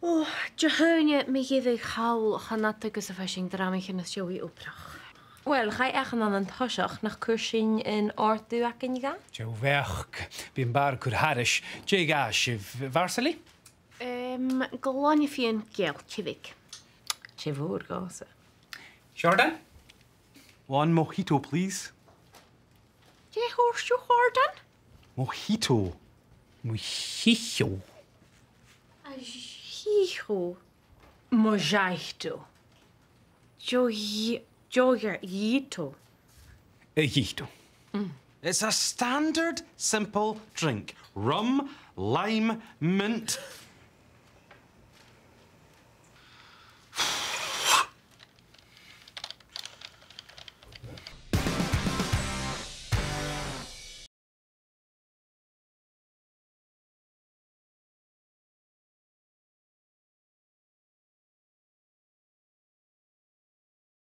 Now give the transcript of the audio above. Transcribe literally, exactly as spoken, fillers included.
Ò, Dihaoine, mi gheibh a' chall, chan fhada gus am faigh sinn drama a chionn 's seo a bhith obrach. Uill, chaidh e an-còmhnaidh an toiseach, nach cuir sinn an t-òrdugh againn dha? Deagh bheachd, bidh am bàrr a' cur thairis. Dè ghabhas sibh, a Mharsaili? Em, glainne fìon geal, tì bheag. Tì mhòr dhòmhsa. Jordan? One mojito, please. Dè thuirt thu, a Chordan? Mojito. Mojito. A mhojito. Mojito. Deagh dhi-, deagh dhi-, dhito. A dhito. It's a standard simple drink. Rum, lime, mint,